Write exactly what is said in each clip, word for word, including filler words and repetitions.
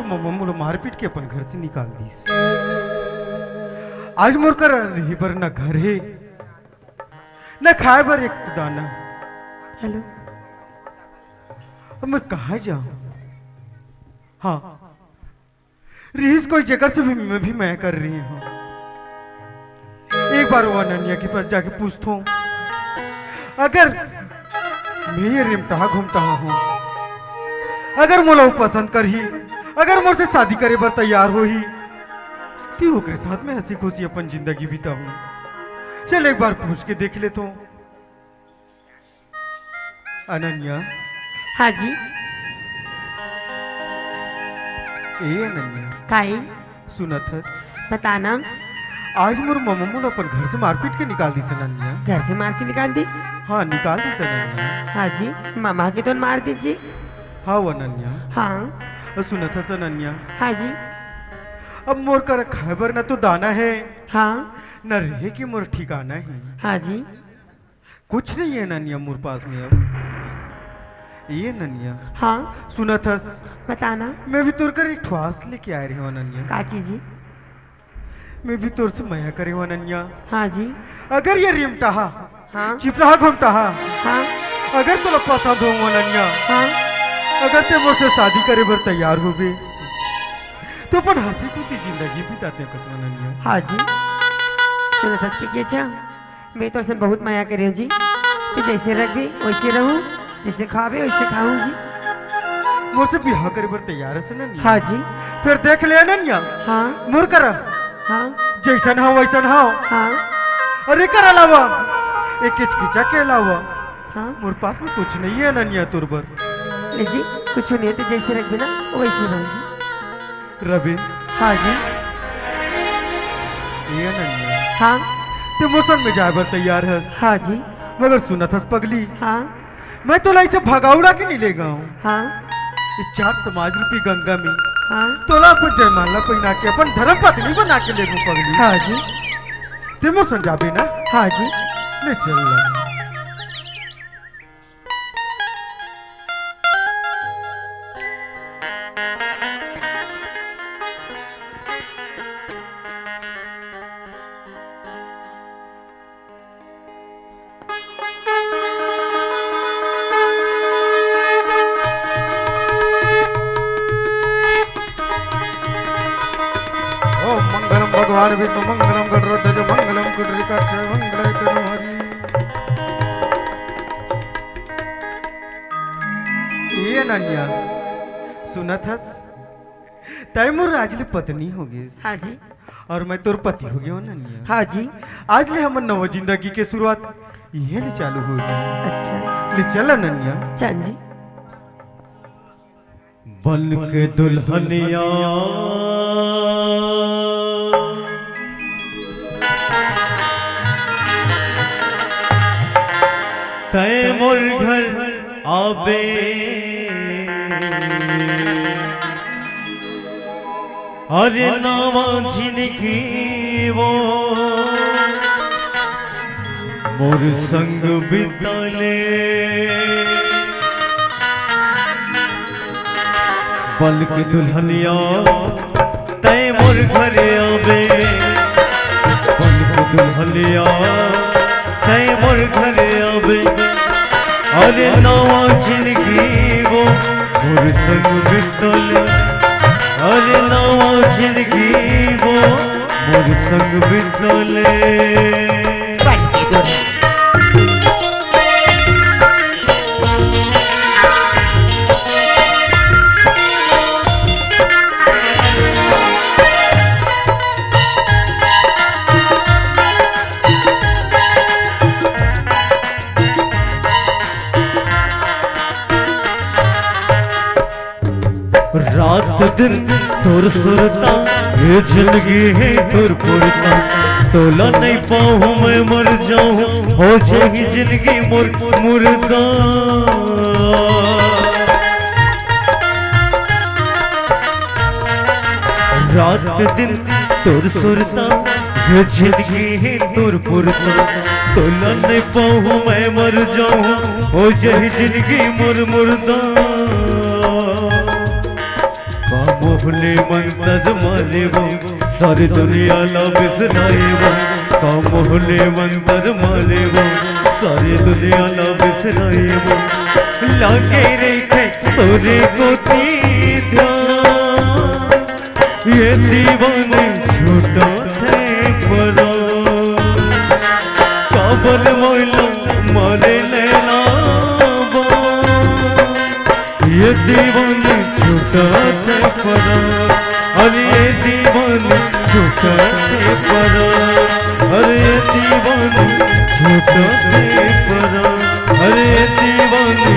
मम्मा मोला मारपीट के अपन घर से निकाल दिस। आज मोर करा रहे बर न घर हे, न खाए बर एक दाना। हेलो। अब मैं कहाँ जाऊँ? हाँ, रिहिस कोई, जेकर से भी मैं भी मया करे रहेंव। एक बार वो अनन्या के पास जाके पूछथों, अगर मैं ये रिमटहा घुमटहा हूँ, अगर मोला वो पसंद करही, अगर मोर से शादी करे बर तैयार होही, त ओकरे साथ में हंसी खुशी अपन जिंदगी बिताहूँ। चल, एक बार पूछ के देख लेथों। अनन्या। हाँ जी। ए अनन्या। काई? सुनत हस? बताना। आज मोर मम्मा मोला अपन घर से मारपीट के निकाल दिस अनन्या। घर से मार के निकाल दिस? हाँ, निकाल दिस अनन्या। हाँ जी, मम्मा के तो मार दिस जी। हाँ वो अनन्या। हाँ। अउ सुनत हस अनन्या? हाँ जी। अब मोर करा खाए बर न तो दाना हे, हाँ। न रहे के मोर ठिकाना हे। हाँ जी। कुछ नहीं हे अनन्या मोर पास में अब। ए अनन्या। हाँ। सुनत हस? बताना। मैं भी तोर करा एक ठो आस लेके आए रहेंव अनन्या। का चीज जी? मैं भी तोर से मया करे हंव अनन्या। हाँ जी। अगर ये रिमटहा, हाँ। चिपरहा घुमटहा, हाँ। अगर तोला पसंद होवय अनन्या, हाँ। अगर तें मोर से शादी करे बर तैयार होबे, त अपन हंसी खुशी जिंदगी बितातेंव कथंव अनन्या। हाँ जी। सुनत हस के, के अच्छा? मैं तोर से बहुत मया करे हंव जी। तें जइसे रखबे, वइसे रहूं, जइसे खाबे, वइसे खाहूं जी। मोर से बिहाव करे बर तैयार हस अनन्या? हाँ जी। फेर देख ले अनन्या। हाँ। मोर करा। हाँ। जइसन हंव, वइसन हंव। हाँ। अउ एकर अलावा, ए किचकिचा के अलावा, हाँ। मोर पास में कुछ नहीं हे अनन्या तोर बर। नहीं जी, कुछ नहीं हे, तें जइसे रखबे ना, वइसे रहूं जी। रवि। हाँ जी। ए अनन्या। हाँ। तें मोर संग में जाए बर तैयार हस। हाँ जी। मगर सुनत हस पगली। हाँ। मैं तोला अइसे भगा उड़ा के नहीं लेगहूं। हाँ। ए चाट समाज रूपी गंगा में। हाँ। तोला अपन जयमाला पहिना के अपन धर्म पत्नी बना के लेगहूं पगली। हाँ जी। तें मोर संग जाबे ना? हाँ जी। ले चल ला। ओम मंगलम भगवान विष्णु मंगलम गरुड़ध्वज मंगलम कुंडलीकाक्ष मंगलम तनोहरी। ए अनन्या, सुनत हस? तैं मोर आज ले पत्नी हो गेस। हाँ जी। अउ मैं तोर पति हो गेंव अनन्या। हाँ जी। आज ले हमर नवा जिंदगी के शुरुआत इहें ले चालू होही। अच्छा। ले चल अनन्या। चल जी। बन के दुल्हनिया तैं मोर घर आबे, अरे नवा जिनगी वो मोर संग बिता ले। बन के दुल्हनिया तैं मोर घर आबे, बन के दुल्हनिया तैं मोर घर आबे। अरे नवा जिनगी वो मोर संग बिता ले, अरे नवा जिनगी वो मोर संग बिता ले। रात दिन तोर सुरता, ये जिनगी हे तोर पुरता। तोला नहीं पाहूं मैं मर जाहूं, हो जाही जिनगी मोर मुरदा। रात दिन तोर सुरता, ये जिनगी हे तोर पुरता। तोला नहीं पाहूं मैं मर जाहूं, हो जाही जिनगी मोर मुरदा। बा मोह ले मंतर मारे वो, सारी दुनिया ला बिसराए वो। का मोहले मंतर मारे वो, सारी दुनिया ला बिसराए वो। लागे रहिथे तोरे कोती ध्यान, ये दीवाने छूटथे परान। काबर मोला मारे नैना बा, ये दीवाने छूटथे परान। अरे ये दीवाने छूटथे परान, अरे ये दीवाने छूटथे परान, अरे ये दीवाने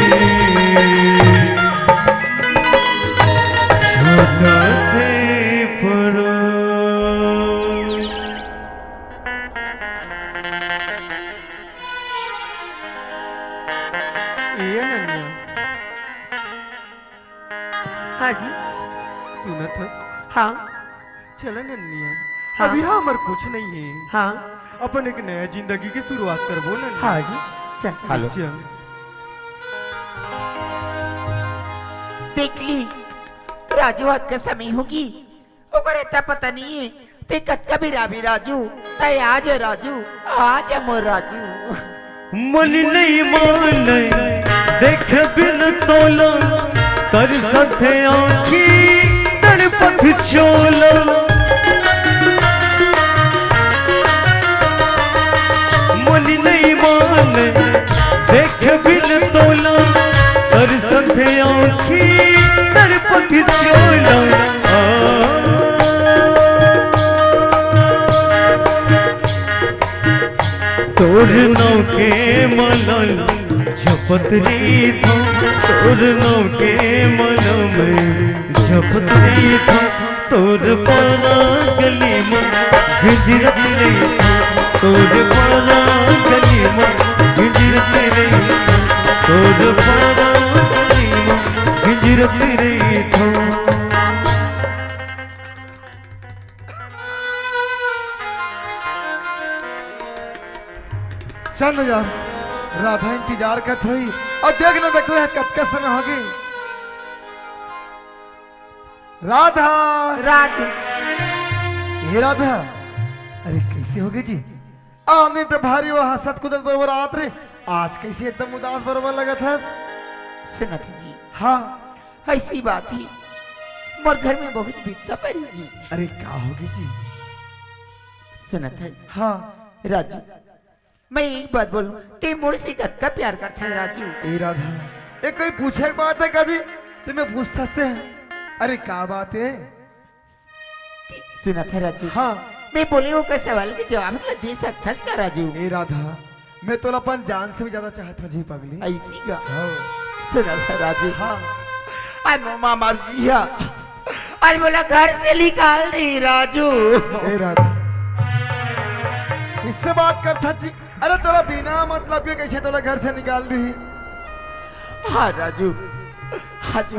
छूटथे परान। ये नन्ना। हाँ जी। सुनत हस? हाँ। चला नन्निया। हाँ। अभी हमर कुछ नहीं है। हाँ। अपन एक नया जिंदगी के शुरुआत करबो नन्निया। हाँ जी। चल। हेलो। चल। देख ली, राजू हाथ का समय होगी। ओकर इतना पता नहीं है, ते कतका भी राबी राजू, तय आ जा राजू, आ जा मोर राजू। मन नहीं माने देख बिन तोला, तरसथे आँखी तड़पत चोला। मन नहीं माने देख बिन तोला, तरसथे आँखी तड़पत चोला। आ, तोर नाव के मलम झपत रहिथों, तोर नाव के मलम झपत रहिथों। तोर पारा गली मा गिंजरत रहिथों, तोर पारा गली मा गिंजरत रहिथों, तोर पारा गली मा गिंजरत रहिथों। चल न यार, राधा इंतजार करत होही। अउ देख न बेटू, ये कतका समय होगे। राधा। राजू। हे राधा, अरे कइसे होगे जी? आने तो भारी वो हंसत कूदत बरोबर आत रे, आज कइसे एकदम उदास बरोबर लगत हस? सुनत जी। हाँ। अइसी बात हे, मोर घर में बहुत बिपदा परी जी। अरे का होगे जी? सुनत हस? हाँ। राजू, मैं एक बात बोलूं, ते मोर से कतका प्यार करथस राजू? ए राधा, ए कोई पूछे के बात हे का जी? ते मैं पूछथस ते? अरे का बात हे? ते सुनत हस राजू? हाँ। मैं बोले ओकर सवाल के जवाब ला दे सकथस का राजू? ए राधा, मैं तोला अपन जान से भी ज्यादा चाहत हूँ जी पगली। अइसी का? हाँ। सुनत हस राजू? हाँ। आज मोर मामा जी हा, आज मोला घर से निकाल दे राजू। ए राधा, कइसे बात करथस जी? अरे तोला बिना मतलब के कइसे तोला घर से निकाल दिही? हाँ राजू, राजू,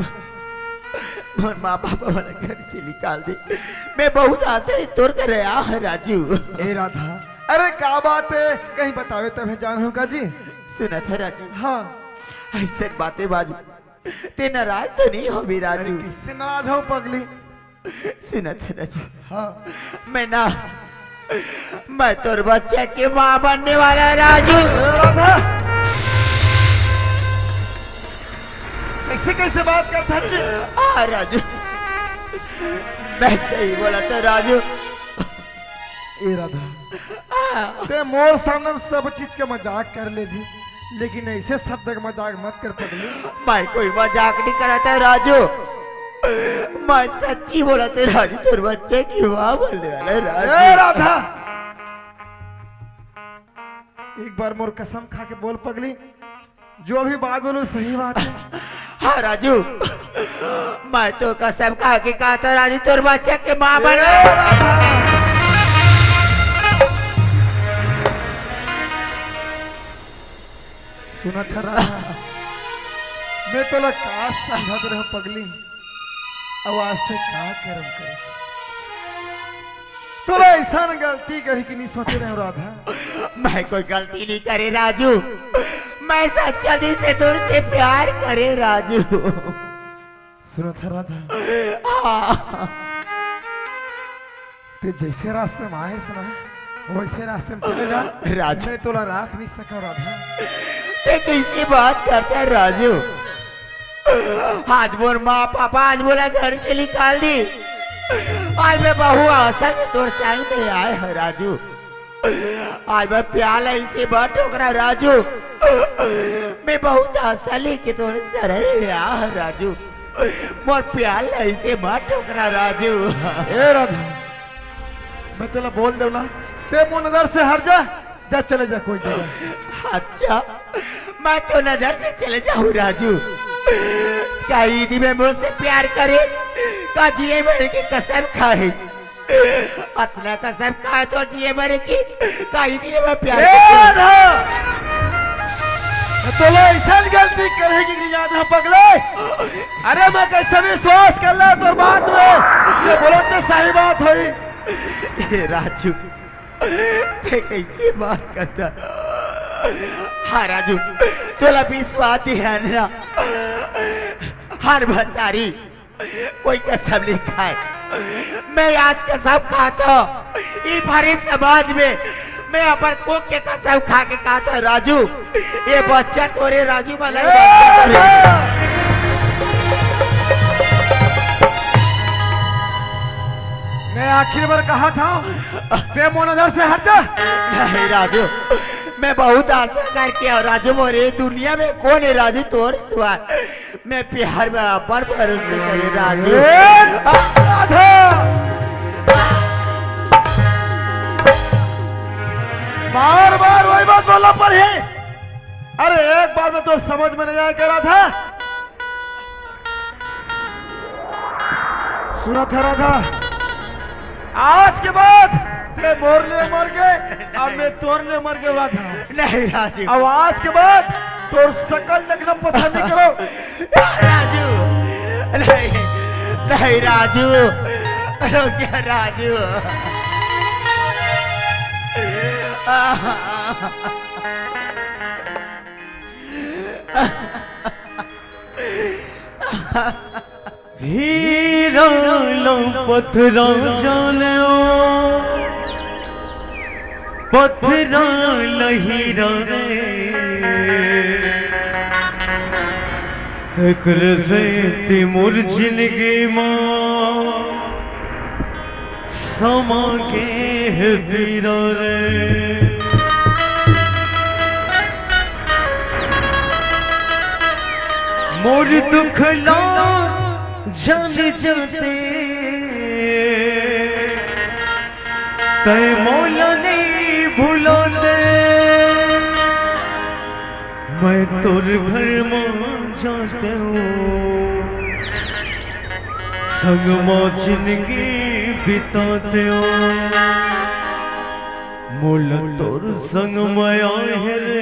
मोर माँ पापा मोला घर से निकाल दे। मैं बहुत आशा हे तोर करा आय हंव राजू। ए राधा, अरे का बात हे? कहीं बतावे तभे जानहूँ का जी? सुनत हस राजू? हाँ। अइसन बात हे राजू, ते नाराज तो नहीं होबे राजू? अरे किससे नाराज हूँ पगली? सुनत हस राजू? हाँ। मैं ना, मैं तोर बच्चा के माँ बनने वाला हूँ राजू। ए राधा, कइसे कइसे बात करथस जी? हाँ राजू, मैं सही बोलत हूँ राजू। ए राधा, हाँ। ते मोर सामने में सब चीज के मजाक कर ले जी, लेकिन अइसे शब्द के मजाक मत कर पगली। मैं कोई मजाक नहीं करत हूँ राजू, मैं सच्ची बोलत हूँ राजू, तोर बच्चा के माँ बनने वाला हूँ राजू। ए राधा, एक बार मोर कसम खा के बोल पगली, जो भी बात बोलूं सही बात हे। हाँ राजू, मैं तो कसम खा के कहत हूँ राजू, तोर बच्चा के माँ बनहूँ। सुनत हस राधा, मैं तोला का समझत रहेंव पगली, अउ आज ते का करम करे। तोला अइसन गलती करही के नहीं सोचे रहेंव राधा। मैं कोई गलती नहीं करे राजू, मैं सच्चा दिल से तोर से प्यार करे राजू। सुनत हस राधा? हाँ। ते जइसे रास्ते म आएस ना, वइसे रास्ते म चले जा। राजू। मैं तोला राख नइ सकंव राधा। ते कइसे बात करथस राजू? आज मोर माँ पापा आज मोला घर से निकाल दिस। आज मैं बहू आशा से तोर संग में आए हंव राजू। आज मैं प्यार ल अइसे मत ठोकरा राजू। मैं बहुत आशा लेके तोर शरण में आए हंव राजू। मोर प्यार ल अइसे मत ठोकरा राजू। ए राधा, मैं तोला बोल देंव ना, ते मोर नजर से हट जा, जा चले जा कोई जगह। अच्छा, मैं तोर नजर से चले जाहूँ राजू? का इही दिन में मोर से प्यार करे, का जिए मरे के कसम खाए? अतना कसम खाए तोर जिए मरे के, का इही दिन में प्यार ए करे? राधा! मैं तोला अइसन गलती करे के नइ जानंव पगले। अरे मैं कइसे विश्वास कर लेंव तोर बात में, जे बोलत ते सही बात होही। ए राजू, ते कइसे बात करथस? हाँ राजू, तोला विश्वास हे ना? हर भतारी कोई कसम नइ खाय। मैं आज कसम खात हंव, इही भरे समाज में मैं अपन कोख के कसम खा के कहत हंव राजू, ए बच्चा तोरे राजू वाला ही बच्चा तोरे। मैं आखिरी बार कहत हंव, ते मोर नजर से हट जा। नहीं राजू, मैं बहुत आशा करके हंव राजू, मोर ए दुनिया में कोन हे राजू तोर सिवा? मैं प्यार में अपन भरोसा करे राजू। ए, राधा! बार-बार वही बात बोलना पड़ही। अरे, एक बार में तोर समझ में नइ आय का राधा? सुनत हस राधा, आज के बाद ते मोर लिए मर गे, अब मैं तोर लिए मर गेंव राधा। नहीं राजू। अब आज के बाद तोर सकल देखना पसंद नइ करंव। राजू, नहीं, नहीं राजू, रुक जा राजू। हीरा ला पथरा जानेव, पथरा ला हीरा रे। तेकर सेती मोर जिनगी मा समा गे हे पीरा रे। मोर दुख ला जान जाते, तैं मोला नइ भुलाते। मैं तोर घर म जातेंव, संग म जिनगी बितातेंव। मोला तोर संग मया हे रे,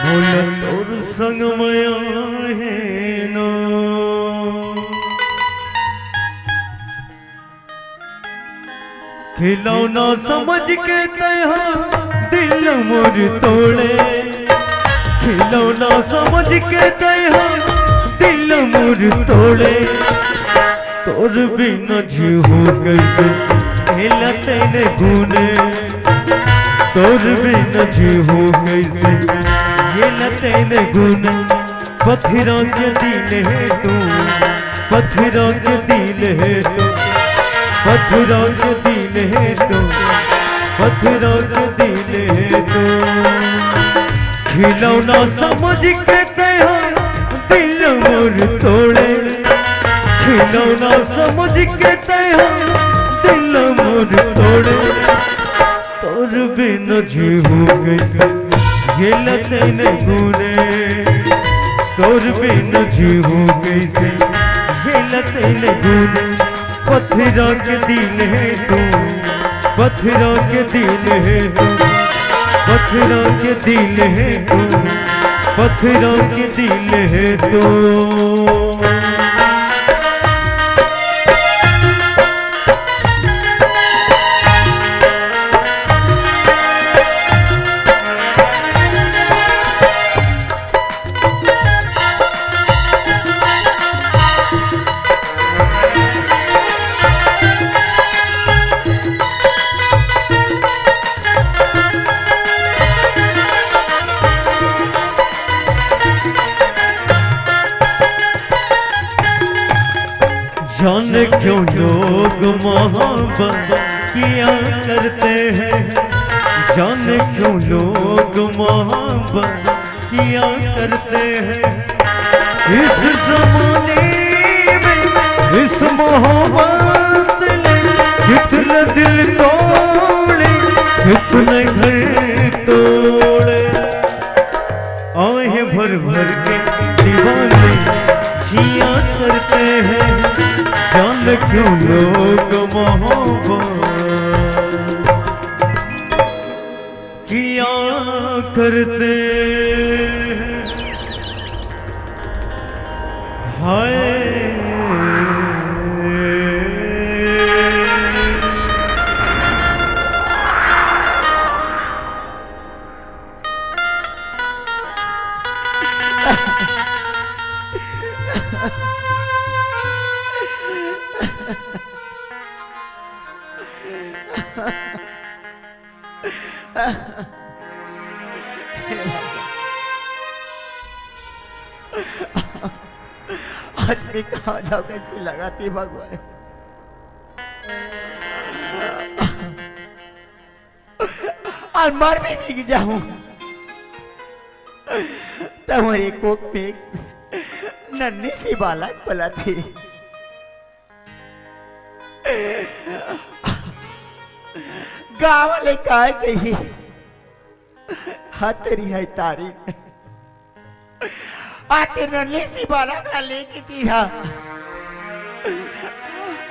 मोला तोर संग मया हे ना। खिलौना समझ के तैं हा दिल मोर तोड़े, खिलौना समझ के तैं हा दिल मोर तोड़े। तोर बिना जीहूँ कइसे, ए ला तैं ने गुने। तोर बिना जीहूँ कइसे, ए ला तैं ने गुने। पथरा के दिल हे तैं, पथरा के दिल हे तैं, पथरा के दिल हे तैं, पथरा के दिल हे तैं। खिलौना समझ के तैं हा दिल मोर तोड़े, खिलौना समझ के तैं हा दिल मोर तोड़े। तोर बिना जीहूँ कइसे, ए ला तैं ने गुने। तोर बिना जीहूँ कइसे, ए ला तैं ने गुने। पथरा के दिल हे तैं, पथरा के दिल हे तैं, पथरा के दिल हे तैं, पथरा के दिल हे तैं। लोग मोहब्बत किया करते हैं, जाने क्यों लोग मोहब्बत किया करते हैं। इस जमाने में, इस मोहब्बत ने कितने दिल तोड़े, कितने घर तोड़े। आंखें भर भर के दीवाने जिया करते हैं, जान क्यों लोग मोहब्बत किया करते हैं। हाय। आज मैं कहाँ जाऊँ, कैसे लगाती भगवान। अउ मर भी बिक जाहूं, त मोरे कोख में नन्ही सी बालक पलत हे। गांव वाले काय कही, हा तेरी है तारी। आते नन्ही सी बालक ला लेके तिहा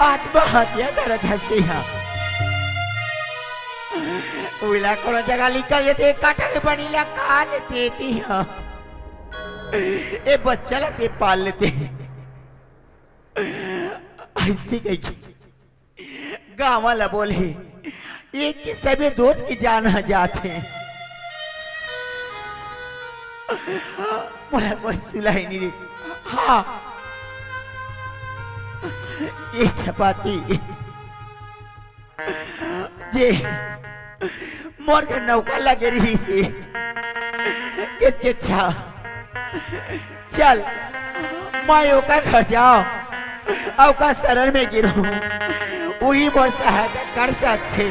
आत्महत्या करत हस तिहा। उइला कोनो जगह निकल जेते, काटा के बनी ला खा लेते तिहा। ए बच्चा ला ते पाल लेते। अइसे कहिके गांव वाला बोले, एक के सबे दोस्त के जान ह जात हे। मोला कोई सुलाई नहीं दे। हाँ, ये चपाती जे मोर घर नौका लगे रहिस हे, किच किच छा। चल, मैं ओकर घर जाओ, ओकर शरण में गिरूं, उही मोर सहायता कर सकथे।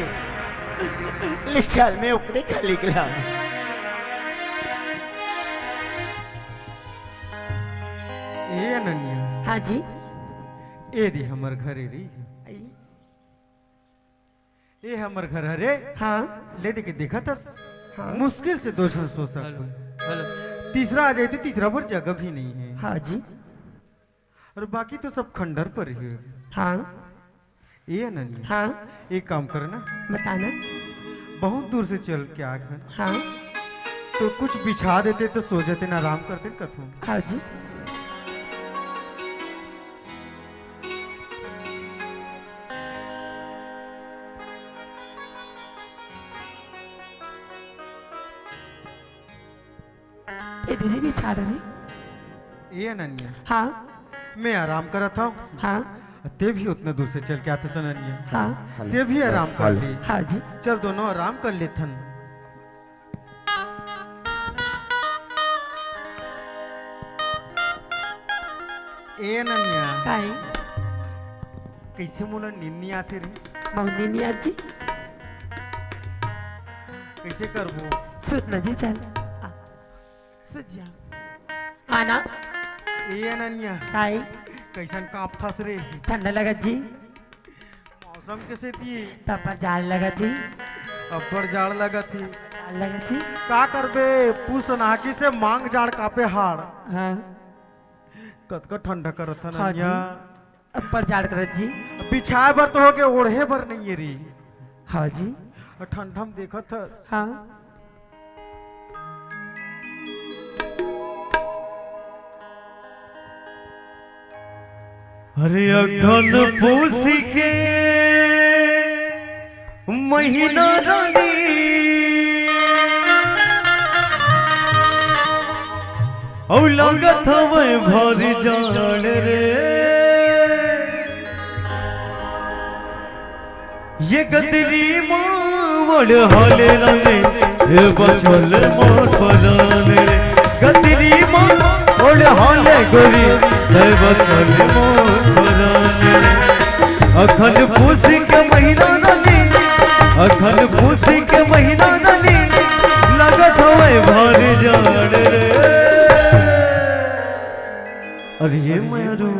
ले चल, मैं ओकरे घर निकला। ए अनन्या। हाँ जी। ए दे हमर घर ए री। आई। ए हमर घर हरे। हाँ। ले दे के देखत हस। हाँ। मुश्किल से दो झन सो सकबो। हेलो। तीसरा आ जाए तो तीसरा पर जगह भी नहीं है। हाँ जी। और बाकी तो सब खंडर पर ही है। हाँ। ए अनन्या। हाँ। एक काम करना। बताना। बहुत दूर से चल के आ गए। हाँ। तो कुछ बिछा देते तो सो जाते ना, आराम करते कथों। हाँ जी। ए दीदी भी छाड़ रही। ए अनन्या। हाँ। मैं आराम करत हूँ। हाँ। ते भी उतना दूर से चल के आते सन अनन्या। हाँ। ते भी आराम कर ले। हाँ जी। चल दोनों आराम कर लेथन। ए अनन्या। काहे? कइसे मोला नींद नइ आथे रे? बहुत नींद नइ आत जी। कइसे करबो? सुत न जी, चल। आ, सुत जा। आना। ए अनन्या। काहे? कइसन कांपथस रे? ठंडा लगत जी। मौसम के सेती। त अब्बड़ जाड़ लगत ही। अब्बड़ जाड़ लगत ही। जाड़ लगत ही। का करबे, पूस नाकी से मांग जाड़ कांपे हाड़। हाँ। कतका ठंडा करत हे हाँ अनन्या। जी। अब्बड़ जाड़ करत जी। बिछाए बर तो होगे, ओढ़े बर नइ हे रे। हाँ जी। अउ ठंडा म देखत हे। हाँ। अरे अगहन पूस के महीना रानी, अउ लागत हवय भारी जाड़ रे। ये गदरी मा ओढ़े हाले रानी, ये बचल मोर परान रे। गदरी मा ओढ़े हाले गोरी, ये बचल मोर परान रे। अखन पूस के महीना ननी, अखन पूस के महीना ननी, लगत हवय भारी जाड़ रे। अरे ये मरू,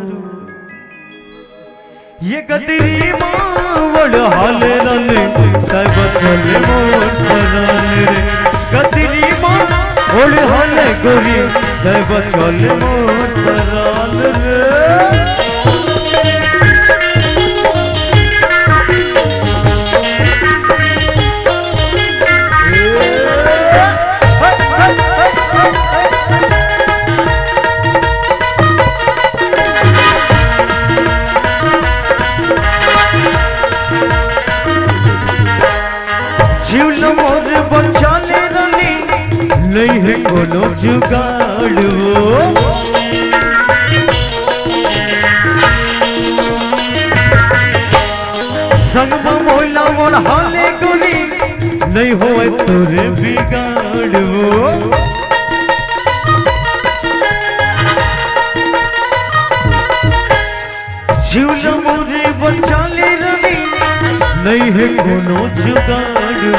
ये गदरी मावड़ हाल ननी, तै बचल मोर परान रे। गदरी मावड़ हाल गोरी, तै बचल मोर परान रे। जीव ल मोर बचाले रनी, नइ हे कोनो जुगाड़ वो। संग म मोला ओढ़ाले गोरी, नइ होवय तोरे बिगाड़ वो। जीव ल मोरे बचाले रनी, नइ हे कोनो जुगाड़ वो।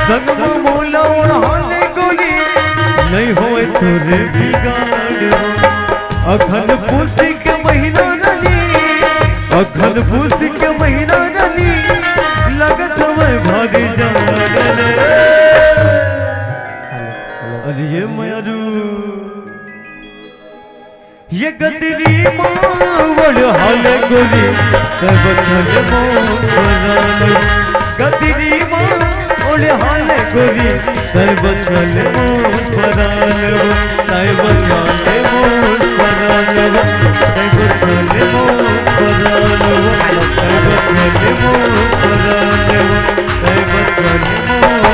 संग म मोला ओढ़ाले गोरी, नइ होवय तोरे बिगाड़ वो। अखन पूस के महीना रनी, अखन पूस के महीना रनी, लगत हवय भारी जाड़ रे। अरे ये मरू। ये गदरी मावड़ हाल गोरी, तै बचल मोर परान। गदरी मावड़ हाल गोरी, तै बचल मोर परान। तै बचल मोर परान। तै बचल मोर परान। तै बचल मोर परान। तै बचल मोर परान।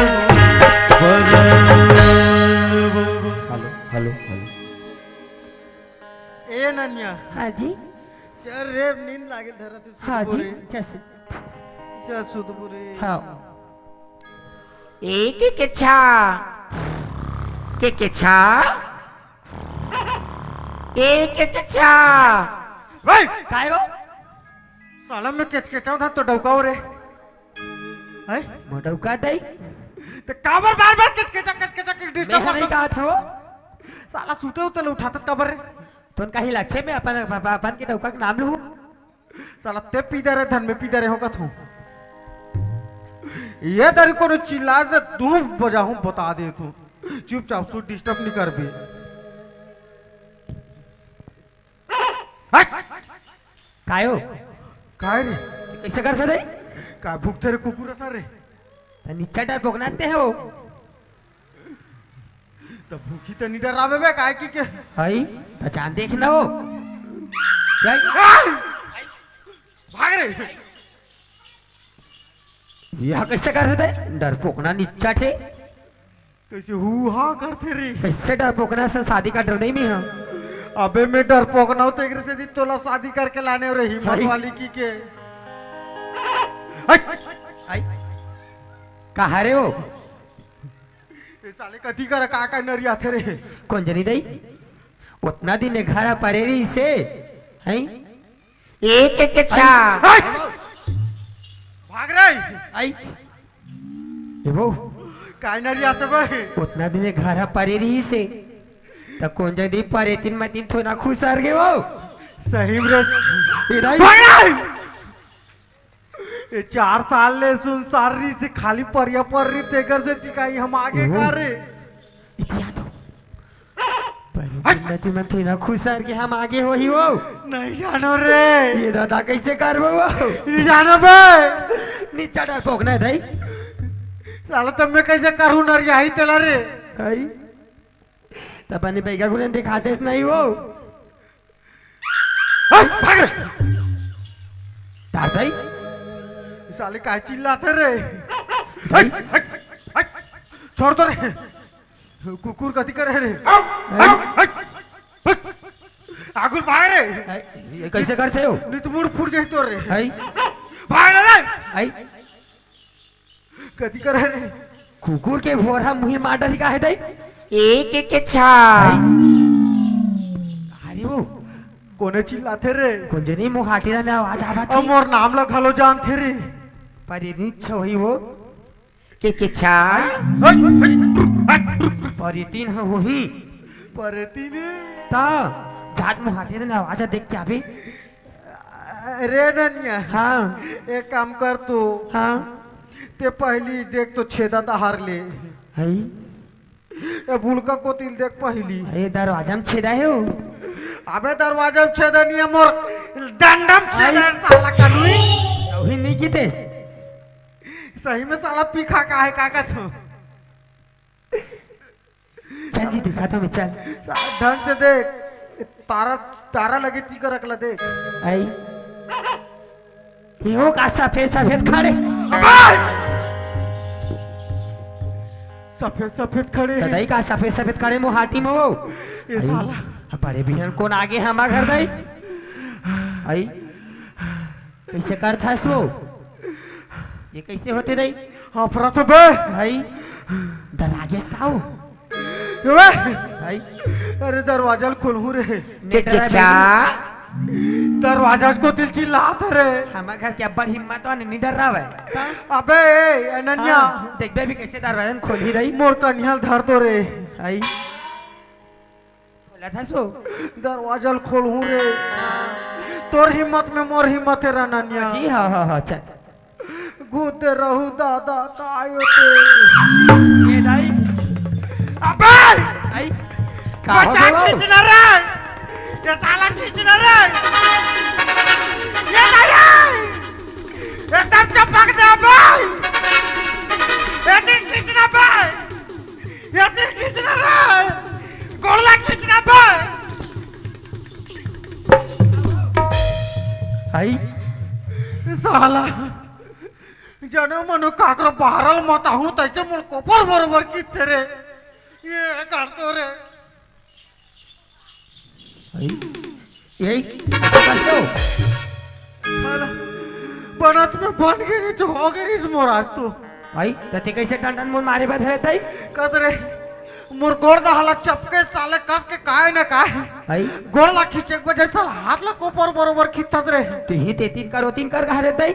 Hello, hello, hello. ए ननिया। हाँ जी। चल रे, नींद लागे धरत हे, हाँ सुतबो जी, रे। जैसे। चल सुतबो रे। हाँ। ए के के छा? के के छा? ए के के छा? भाई! काय हो? साला मैं केचकेचावत हंव त डौकावत हे। हैं? मोर डौकावत हे? त काबर बार-बार केचकेचा, केचकेचा के disturb मैं नहीं करत? कहा था वो। साला सुते उते ले उठाथस काबर रे? तोन काहे लगथे मैं अपन, अपन, अपन के डौका के नाम लूं? साला ते पीदर हे धन में पीदर हे होगा तू। ये दरी कोनो चिल्ला दे, धूप बजाहूं बता दे तू। चुपचाप सो, disturb नहीं करबे। हट! काय हो? काय रे? कैसे करथे रे? काय भूखथे रे कुकुर असन रे? त निच्चट डरपोकना ते हो। त भूखी त नहीं डरावे बे, काय की के? हई, त जान देख न हो। हई। भाग रे। यह कैसे करथे ते? डरपोकना निच्चट हे। कैसे हू हा करथे रे? कैसे डरपोकना से शादी कर डरेंव मैं हा? अबे मैं डरपोकना हंव, तेकरे सेती तोला शादी करके लाने हंव रे, हिम्मत हई। वाली की के। हट। हई। कहाँ रे वो? ए साले कति करा का का नरियाथे रे? कोन जनी दई? ओतना दिन ए घर ह परे रहिसे, हैं? ए के के छा? हट! भाग रे! आई। ए वो। काय नरियाथे बे? ओतना दिन ए घर ह परे रहिसे, त कोन जनी परे तीन म तीन थोना खुसर गे वो। सही में रे। ए दाई। भाग रे! ए चार साल ले सुनसान रहिसे, खाली परिया पर रहिसे, तेकर सेती का हम आगे ओ। का रे? इतिया तो। पर हट। मैं तुमन थोड़ी ना खुसर के हम आगे होही वो। नहीं जानो रे। ये दादा कैसे करबो वो? नहीं जानो बे। निच्चट डरपोकना हे दाई। साला तब मैं कैसे करूँ नरियाही तेला रे? आई। तब अपने बैगा गुलन दिखातेस नहीं वो। हट, भाग रे। तार दाई। साले काय चिल्लाथे रे? हट, हट, हट। छोड़ तो रे। कुकुर कति करे रे? हट, हट, हट। आगुल भाग रे। ये कैसे करथे हो? नहीं तो मुड़ फूट जाही तोर रे। आई। भाग ना रे। आई। कति करे रे? कुकुर के भोरा मुही मार डरही का हे दाई? ए के के छा? अरे वो, कोने चिल्लाथे रे? कोन जनी मुहाटी ला आवाज आवत अउ हे। मोर नाम ला घलो जानथे रे। पर ये नी छवही वो। के, के छा? पर ये तीन ह होही। पर ये तीन हे। ता, जात मुहाटी ला आवाज देख के आबे। अरे ननिया। हाँ। एक काम कर तू। हाँ। ते पहली देख तो छेदा डहर ले। हई। ए बुलका कोतिल देख पहली। ए दरवाजा में छेदा हे वो। अबे दरवाजा में छेदा नहीं हे, मोर डंडा में छेदा हे, आई। साला कलुई। तोही नहीं कीतेस। सही में साला पीखा का हे, का का छो? चल जी, दिखा तो मैं, चल। ढंग से देख, तारा, तारा लगे टीका रख ला, देख। आई। ये हो का सफेद सफेद खड़े? अबे! सफेद सफेद खड़े। त दाई का सफेद सफेद खड़े मुहाटी में वो? ये आई, साला। बड़े बिहन कोन आगे हमा घर दाई? आई, कइसे करथस वो? ये कइसे होथे दाई? हाँ, परत बे। भाई, डरा गेस का हो? ये बे। भाई। अरे, दरवाजा ल खोलहूँ रे। के, के डरा चा? भाई। दरवाजा कोतिल चिल्लात रे। हमर घर के अब्बड़ हिम्मत वाले नहीं डरावे। अबे, ए, अनन्या। हाँ, देखबे भी कइसे दरवाजा ल खोलही दाई। मोर कनिहा ल धर तो रे। भाई। खोलथस वो? दरवाजा ल खोलहूँ रे। तोर हिम्मत में मोर हिम्मत हे रे ननिया। जी, हाँ, हाँ, हाँ, चल। गुद्दे रहू दादा, का आयो ते? ये दाई। अबे! आई, का हो बचा गया? खींचना रे! ये साला खींचना रे! ये दाई! एकदम चपक दे अबे! ये दिन खींचना बे! ये दिल खींचना रे, गोड़ ला खींचना बे। आई। साला, जने मनो काकरो बहरल मत आहूँ, तइसे मोर कोपर बरोबर खींचथे रे। ये कर तो रे। आई। यही करथो। साला, बनत में बन गे नहीं तो हो गे रिस मोर आज तो। आई, त ते कइसे टन टन मोर मारे बर धरे तई? कत रे, मोर गोड़ ला हालत चपके साले कस के काय न काय। आई। गोड़ ला खींचे के वजह साला हाथ ला कोपर बरोबर खींचत रे। तिही ते तीन कर, ओ तीन कर कहा रे तई?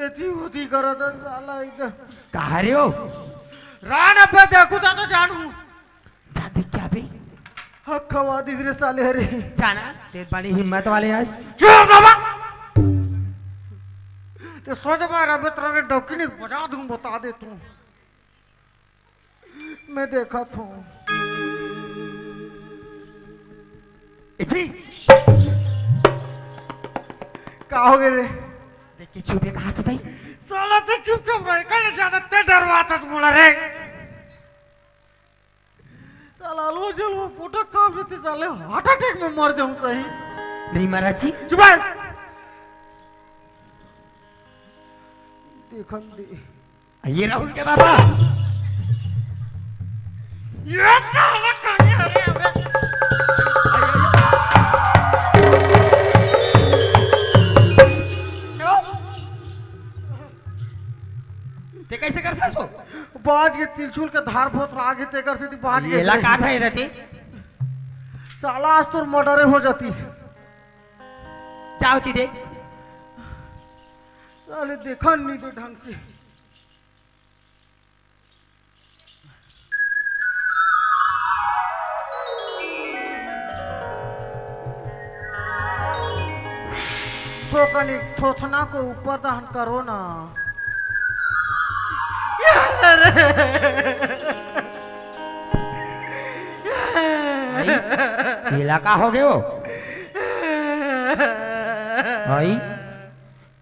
एती ओती करत हे साला एकदम। कहा रे हो? रान अबे देखू ता तो जानू। जा देख के आबे। हक खवा दिस रे साले हरे। जाना, ते बड़ी हिम्मत वाले हस। चुप बाबा। ते सोच मार अबे तेरा रे डौकी नहीं बजा दूँ, बता दे तू। मैं देखा था। ए जी। का हो गे रे? देख के छुपे कहा था तई? साला ते चुपचाप रहे, कल ज्यादा ते डरवाथस मोला रे। साला लो चलो, पोटा काम रहते साले, heart attack में मर जाऊं सही। नहीं महाराज जी। चुप है। देखन दे। ये राहुल के बाबा। ये साला कहाँ है रे? ते कइसे करथस वो? बाज के तिलछुल के धार भोत राग हे, तेकर सेती बाज ये के ला का था ये रहती? साला आज तोर murder हो जाती। जाओ ती देख। साले देखा नहीं तो ढंग से। थोकनी थोथना को ऊपर दहन करो ना। भाई, ये ला का हो गयो? भाई,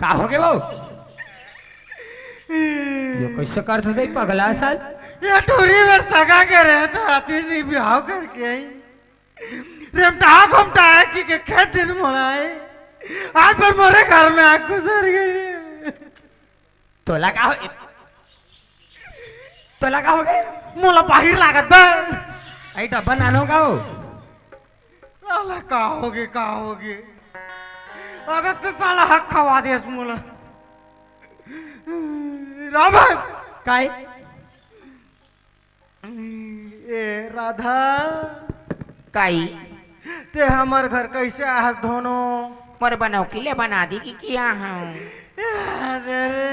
का हो गयो? ये कइसे करत हे पगला साल? ये टूरी मेर सगा के रहे तो आती नहीं ब्याह करके आई। रेमटा घुमटा है कि के खेत दिन मोला है। आज पर मोरे घर में आग गुजर गई रे। तोला का हो, तोला का हो गए? मोला बाहिर लागत बा। आई डब्बा नानो का हो? साला का हो गए, का हो गए? अरे तो साला हक खवा दे मोला। राम भाई। काय? ए राधा। काई? ते हमर घर कैसे आहस धोनो? मोर बनौकी ले बना दी कि किया हूँ। अरे रे।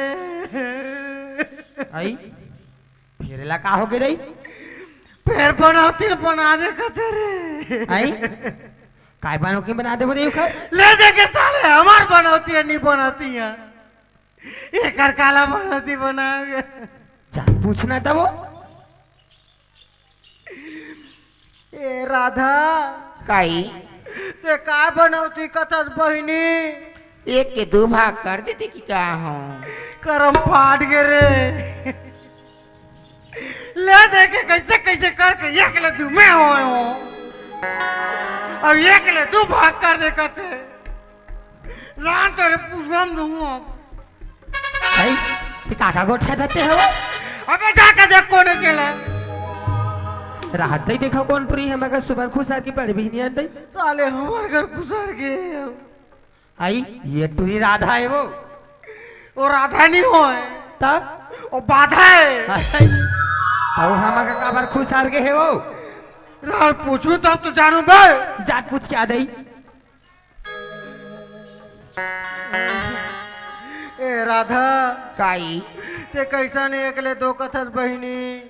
आई, फेर ला का हो गे दई? फेर बनौती ल बना दे कथे रे। आई, काय बनौकी बना दे बोले खा? ले दे के साले, हमार बनौती है, नहीं बनौती है। एकर काला बनौती बनाओगे? जा पूछना था वो। ए राधा, काई? ते का बनौती कथस बहिनी? एक के दू भाग कर देती कि का हूँ? करम फाट गे रे। ले दे के कैसे कैसे करके एक ले दू मैं होय हूँ। अब एक ले दू भाग कर दे कथे। रान तोरे पुरवा म रहूं अब। भाई, ते काका गोठियाथे हो? अबे जाके देख कोन अकेला। राहत दई देखा कोन टुरी हे, मगर सुबह खुसार के बड़े बहिनी आन दई। साले हमर घर खुसार गे हे। आई, ये टुरी राधा हे वो। वो राधा नहीं होय। त? वो बाधा हे। आई, अउ हमर का काबर खुसार गे हे वो? राह पूछू तब तो जानू बे। जात पूछ के आ दई। ए राधा। काई? ते कैसन एक ले दो कथस बहिनी?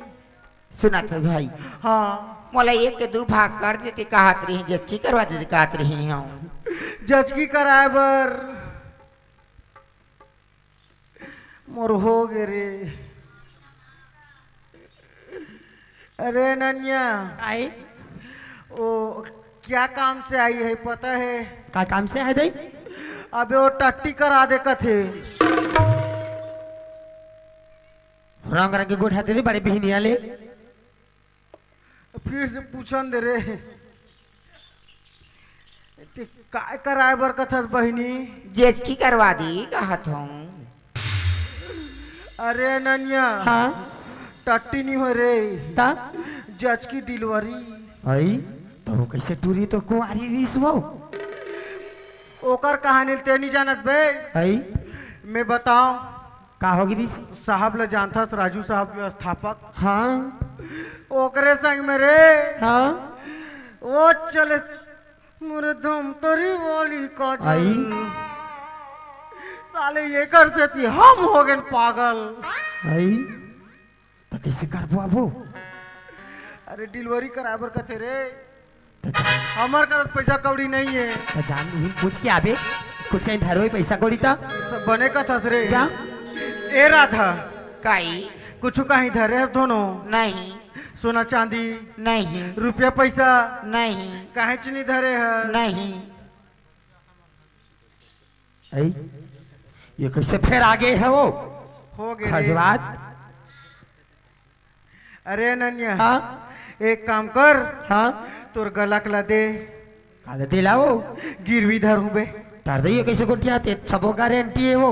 सुनत भाई। हाँ। मोला एक के दू भाग कर देती कहत रही, जचकी करवा देती कहत रही हूँ। जचकी कराए बर मोर हो गे रे। अरे ननिया। आई? ओ, क्या काम से आई है पता है? का काम से आए दई? अबे वो टट्टी करा दे कथे। रंग रंग के गोठियाथे बड़े बहिनिया ले। फिर से पूछन दे रे। ते काय कराए बर कथस बहिनी? जेचकी करवा दी कहत हूँ। अरे ननिया। हाँ? टट्टी नहीं हो रे। ता? जचकी डिलीवरी। आई? त वो कैसे टुरी तो कुंवारी रिहिस वो? ओकर कहानी ते नहीं जानत बे। आई? मैं बताओ। का हो गिरिस? साहब ल जानथस, राजू साहब के स्थापक। हाँ। ओकरे संग में रे। हाँ। वो चले मोरे धमतरी वाली काजल। आई। साले एकर सेती हम हो गेन पागल। आई। त कैसे करबो अबो? अरे डिलीवरी कराए बर कथे रे। त जा। हमर करा पैसा कौड़ी नहीं है। त जान उहिन पूछ के आबे, कुछ कहीं धरवे पैसा कौड़ी त। सब बने कथस रे। जा। ए राधा। काई? कुछ कहीं धरे हस धोनो? नहीं। सोना चांदी? नहीं। रुपया पैसा? नहीं। काहेच नहीं धरे हस? नहीं। ऐ, ये कैसे फेर आगे हे वो? हो गे रे। खजवात। अरे ननिया, हाँ? एक काम कर, हाँ? तोर गला के ला दे। काला दे ला वो? गिरवी धर हूँ बे। धर दे, ये कैसे गोठियाथे? सबो गारंटी हे वो।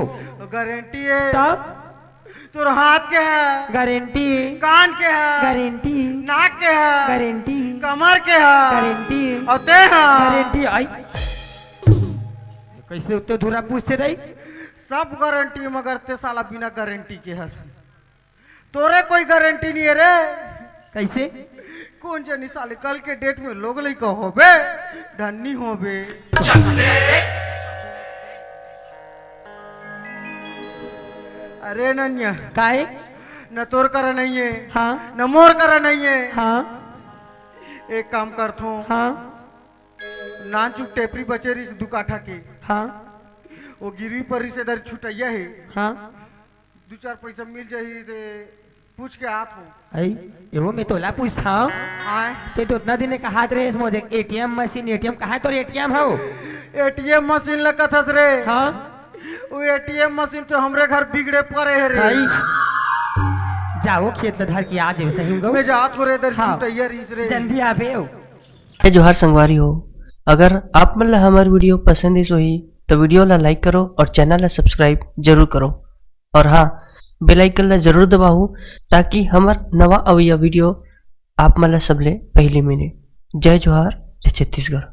गारंटी हे। ता? तोर हाथ के हे? गारंटी। कान के हे? गारंटी। नाक के हे? गारंटी। कमर के हे? गारंटी। अउ ते हे? गारंटी। आई। कैसे उत्ते धुरा पूछथे दई? सब गारंटी, मगर ते साला बिना गारंटी के हस। तोरे कोई गारंटी नहीं हे रे। कैसे? कोन जनी साले कल के डेट में लोग लइका होबे, धन्नी होबे। अरे ननिया। काहे? न तोर करा नहीं हे, हाँ। न मोर करा नहीं हे। हाँ। एक काम करथों। हाँ। नानचुक टेपरी बचे रिहिस दू काठा के। हाँ। वो गिरवी पर रिहिस, इधर छुटैया हे। हाँ। दू चार पैसा मिल जाही ते पूछ के आत हूँ। ऐ, एवो मैं तोला पूछथों। आय। ते तो उतना दिन कहत रहे मोजे एटीएम मशीन, एटीएम कहाँ तोर एटीएम हव? एटीएम मशीन ल कथस रे। हाँ। वो एटीएम मशीन तो हमरे घर बिगड़े पड़े हे रे। आई। जाओ खेत ल धर के आ जेबे सही में गो। मैं जात हूँ रे, इधर हाँ। छुटैया रिहिस रे। जल्दी आबे ओ। जय जोहार संगवारी हो, अगर आप मन ला हमर वीडियो पसंद आइस होही, तो वीडियो ला like करो और चैनल ला subscribe जरूर करो। और हाँ, bell icon ला जरूर दबाओ, ताकि हमर नवा अवइया वीडियो आप मन ला सबले पहले मिले। जय जोहार, जय छत्तीसगढ़।